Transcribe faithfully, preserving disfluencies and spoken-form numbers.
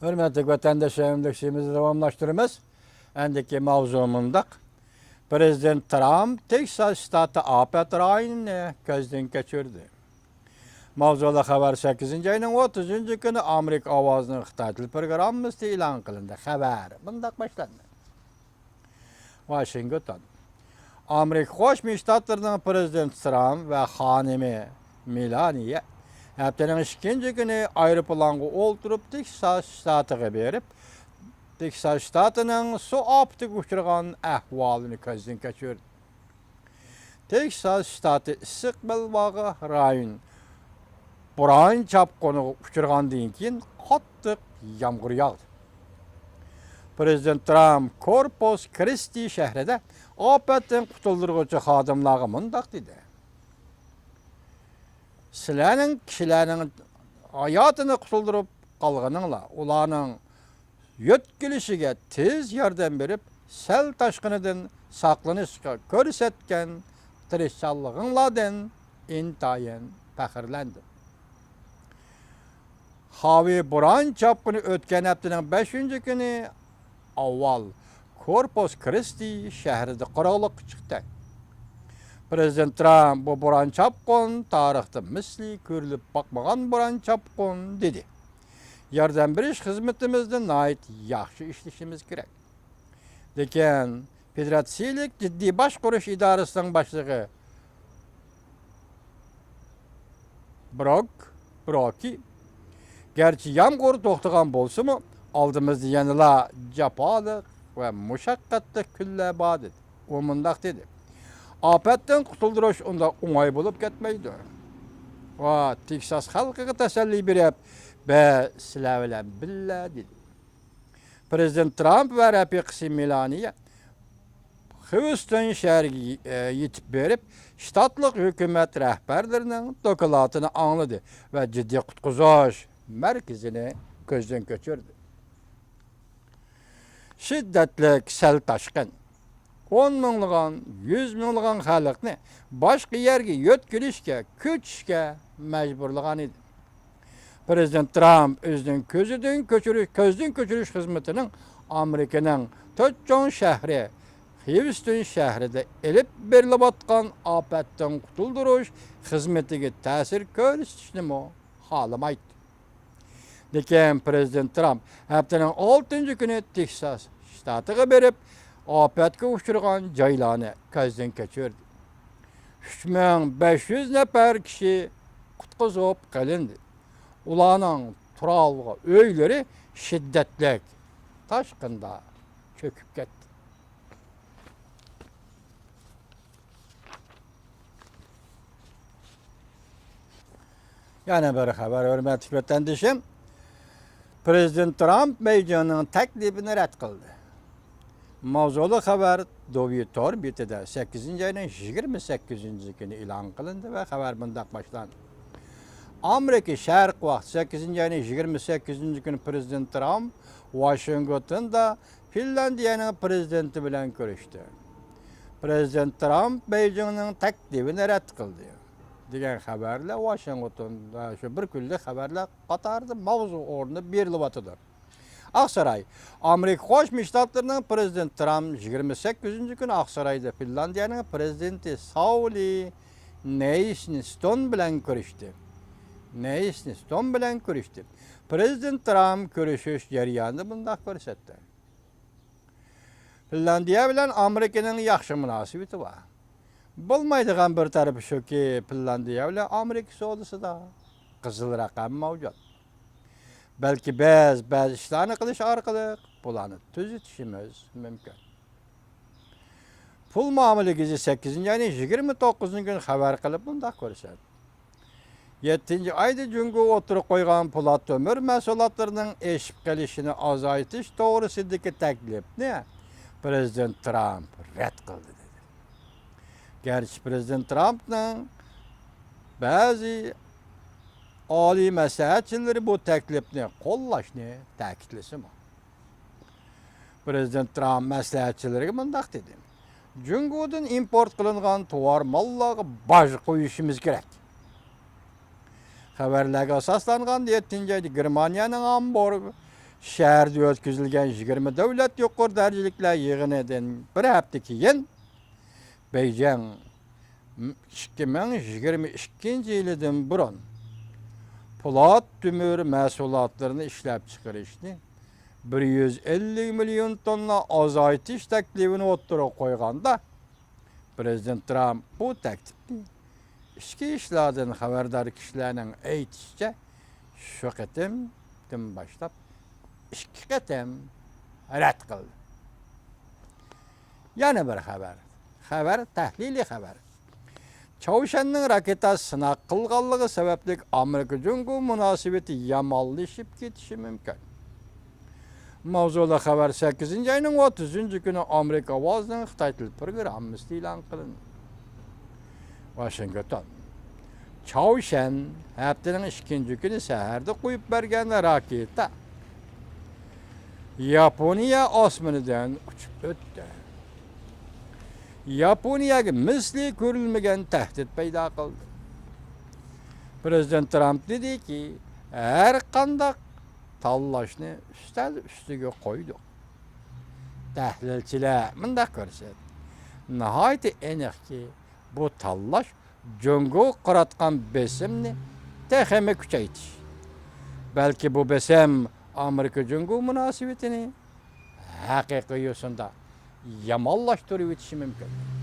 ھۆرمەتلىك ۋەتەنداشلار، ئەمدى ئىشىمىزنى داۋاملاشتۇرىمىز. ئەندىكى ماۋزۇ مۇنداق. پرېزىدېنت ترامپ تېكساس شتاتى ئاپەت رايونىنى كۆزدىن كەچۈردى. ماۋزۇلۇق خەۋەر سەككىزىنچى ئاينىڭ ئوتتۇزىنچى كۈنى ئامېرىكا ئاۋازىنىڭ خىتاي تىل پروگراممىسىدا ئېلان قىلىندى. خەۋەر مۇنداق باشلاندى. ۋاشىنگتون. ئامېرىكا قوشما شتاتلىرىنىڭ پرېزىدېنتى ترامپ ۋە خانىمى مېلانىيە ھەپتىنىڭ ئىككىنچى كۈنى ئايروپىلانغا ئولتۇرۇپ، تېكساس شتاتىغا بېرىپ، تېكساس شتاتىنىڭ سۇ ئاپىتىگە ئۇچرىغان ئەھۋالىنى كۆزدىن كەچۈردى. تېكساس شتاتى ئىسسىق بەلباغ رايون بوران چاپقۇنىغا ئۇچرىغاندىن كېيىن قاتتىق يامغۇر ياغدى. پرېزىدېنت ترامپ كورپۇس كرىستى شەھىرىدە ئاپەتتىن قۇتۇلدۇرغۇچى خادىملارغا مۇنداق دېدى: سىلەرنىڭ كىشىلەرنىڭ ھاياتىنى قۇتۇلدۇرۇپ قالغىنىڭلار، ئۇلارنىڭ يۆتكىلىشىگە تېز ياردەم بېرىپ، سەل تاشقىنىدىن ساقلىنىشقا كۆرسەتكەن تىرىشچانلىقىڭلاردىن ئىنتايىن پەخىرلەندىم. خاۋى بوران چاپقۇنى ئۆتكەن ھەپتىنىڭ بەشىنچى كۈنى ئاۋۋال كورپۇس كرىستى شەھىرىدە قۇرۇقلۇققا چىقتى. پرېزىدېنت ترامپ بۇ بوران چاپقۇن تارىختا مىسلى كۆرۈلۈپ باقمىغان بوران چاپقۇن دېدى. ياردەم بېرىش خىزمىتىمىزنى ناھايىتى ياخشى ئىشلىشىمىز كېرەك. لېكىن فېدېراتسىيىلىك جىددىي باشقۇرۇش ئىدارىسىنىڭ باشلىقى بروك بروكى، گەرچە يامغۇر توختىغان بولسىمۇ، ئالدىمىزدا يەنىلا جاپالىق ۋە مۇشەققەتلىك كۈنلەر بار، دېدى. ئۇ مۇنداق دېدى: ئاپەتتىن قۇتۇلدۇرۇش ئۇنداق ئوڭاي بولۇپ كەتمەيدۇ. ۋە تېكساس خەلقىگە تەسەللى بېرىپ، بىز سىلەر بىلەن بىللە، دېدى. پرېزىدېنت ترامپ ۋە رەپىقىسى مېلانىيە خيۇستون شەھىرىگە يېتىپ بېرىپ، شتاتلىق ھۆكۈمەت رەھبەرلىرىنىڭ دوكلاتىنى ئاڭلىدى ۋە جىددىي قۇتقۇزۇش مەركىزىنى كۆزدىن كەچۈردى. شىددەتلىك سەل تاشقىن ئون مىڭلىغان، يۈز مىڭلىغان خەلقنى باشقا يەرگە يۆتكىلىشكە، كۆچۈشكە مەجبۇرلىغان ئىدى. پرېزىدېنت ترامپ ئۆزىنىڭ كۆزىدىن كۆچۈرۈش، كۆزدىن كۆچۈرۈش خىزمىتىنىڭ ئامېرىكىنىڭ تۆت چوڭ شەھىرى خيۇستون شەھىرىدە ئېلىپ بېرىلىۋاتقان ئاپەتتىن قۇتۇلدۇرۇش خىزمىتىگە تەسىر كۆرسىتىشنىمۇ خالىمايتتى. لېكىن پرېزىدېنت ترامپ ھەپتىنىڭ ئالتىنچى كۈنى تېكساس شتاتىغا بېرىپ، ئاپەتكە ئۇچرىغان جايلارنى كۆزدىن كەچۈردى. ئۈچ مىڭ بەش يۈز نەپەر كىشى قۇتقۇزۇپ قېلىندى. ئۇلارنىڭ تۇرالغۇ ئۆيلىرى شىددەتلىك تاشقىندا چۆكۈپ كەتتى. يەنە بىر خەۋەر، ھۆرمەتلىك ۋەتەندىشىم. پرېزىدېنت ترامپ بېيجىڭنىڭ تەكلىپىنى رەت قىلدى. ماۋزۇلۇق خەۋەر دوۋيۇ تور بېتىدە سەككىزىنچى ئاينىڭ يىگىرمە سەككىزىنچى كۈنى ئېلان قىلىندى ۋە خەۋەر مۇنداق باشلاندى. ئامېرىكا شەرق ۋاقتى سەككىزىنچى ئاينىڭ يىگىرمە سەككىزىنچى كۈنى پرېزىدېنت ترامپ ۋاشىنگتوندا فىنلاندىيەنىڭ پرېزىدېنتى بىلەن كۆرۈشتى. پرېزىدېنت ترامپ بېيجىڭنىڭ تەكلىپىنى رەت قىلدى، دېگەن خەۋەرلەر ۋاشىنگتوندا شۇ بىر كۈنلۈك خەۋەرلەر قاتارىدا ماۋزۇ ئورنىدا بېرىلىۋاتىدۇ. ئاقساراي. ئامېرىكا قوشما شتاتلىرىنىڭ پرېزىدېنتى ترامپ يىگىرمە سەككىزىنچى كۈنى ئاقسارايدا فىنلاندىيەنىڭ پرېزىدېنتى ساۇلى نەينىستون بىلەن كۆرۈشتى. نەينىستون بىلەن كۆرۈشتى. پرېزىدېنت ترامپ كۆرۈشۈش جەريانىدا مۇنداق كۆرسەتتى. فىنلاندىيە بىلەن ئامېرىكىنىڭ ياخشى مۇناسىۋىتى بار. بولمايدىغان بىر تەرىپى شۇكى، فىنلاندىيە بىلەن ئامېرىكا سودىسىدا قىزىل رەقەم مەۋجۇت. بەلكى بىز بەزى ئىشلارنى قىلىش ئارقىلىق بۇلارنى تۈزىتىشىمىز مۇمكىن. پۇل مۇئامىلە گېزىتى سەككىزىنچى ئاينىڭ يىگىرمە توققۇزىنچى كۈنى خەۋەر قىلىپ مۇنداق كۆرسەتتى. يەتتىنچى ئايدا جۇڭگو ئوتتۇرىغا قويغان پولات تۆمۈر مەھسۇلاتلىرىنىڭ ئېشىپ قېلىشىنى ئازايتىش توغرىسىدىكى تەكلىپنى پرېزىدېنت ترامپ رەت قىلدى، دېدى. گەرچە پرېزىدېنت ترامپنىڭ بەزى ئالىي مەسلىھەتچىلىرى بۇ تەكلىپنى قوللاشنى تەكىتلىسىمۇ، پرېزىدېنت ترامپ مەسلىھەتچىلىرىگە مۇنداق دېدى: جۇڭگودىن ئىمپورت قىلىنغان تاۋار ماللارغا باج قويۇشىمىز كېرەك. خەۋەرلەرگە ئاساسلانغاندا، يەتتىنچى ئايدا گېرمانىيەنىڭ ھامبورگ شەھەردە ئۆتكۈزۈلگەن يىگىرمە دۆلەت يۇقىرى دەرىجىلىكلەر يىغىنىدىن بىر ھەپتە كېيىن، بېيجىڭ ئىككى مىڭ يىگىرمە ئىككىنچى يىلىدىن بۇرۇن پولات تۆمۈر مەھسۇلاتلىرىنى ئىشلەپچىقىرىشنى بىر يۈز ئەللىك مىليون توننا ئازايتىش تەكلىپىنى ئوتتۇرىغا قويغاندا، پىرېزىدېنت ترامپ بۇ تەكلىپنى ئىچكى ئىشلاردىن خەۋەردار كىشىلەرنىڭ ئېيتىشىچە، شۇ قېتىمدىن باشلاپ ئىككى قېتىم رەت قىلدى. يەنە بىر خەۋەر. خەۋەر، تەھلىلىي خەۋەر. چاۋشيەننىڭ راكېتا سىناق قىلغانلىقى سەۋەبلىك ئامېرىكا جۇڭگو مۇناسىۋىتى يامانلىشىپ كېتىشى مۇمكىن. ماۋزۇلۇق خەۋەر سەككىزىنچى ئاينىڭ ئوتتۇزىنچى كۈنى ئامېرىكا ئاۋازىنىڭ خىتاي تىل پروگراممىسىدا ئېلان قىلىندى. ۋاشىنگتون. چاۋشيەن ھەپتىنىڭ ئىككىنچى كۈنى سەھەردە قويۇپ بەرگەن راكېتا ياپونىيە ئاسمىنىدىن ئۇچۇپ ئۆتتى. ياپونىيەگە مىسلى كۆرۈلمىگەن تەھدىت پەيدا قىلدى. پىرېزىدېنت ترامپ دېدىكى، ھەر قانداق تاللاشنى ئۈستەل ئۈستىگە قويدۇق. تەھلىلچىلەر مۇنداق كۆرسەتتى. ناھايىتى ئېنىقكى، بۇ تاللاش جۇڭگوغا قاراتقان بېسىمنى تېخىمۇ كۈچەيتىش. بەلكى بۇ بېسىم ئامېرىكا جۇڭگو مۇناسىۋىتىنى ھەقىقىي يوسۇندا يامانلاشتۇرۇۋېتىشى مۇمكىن.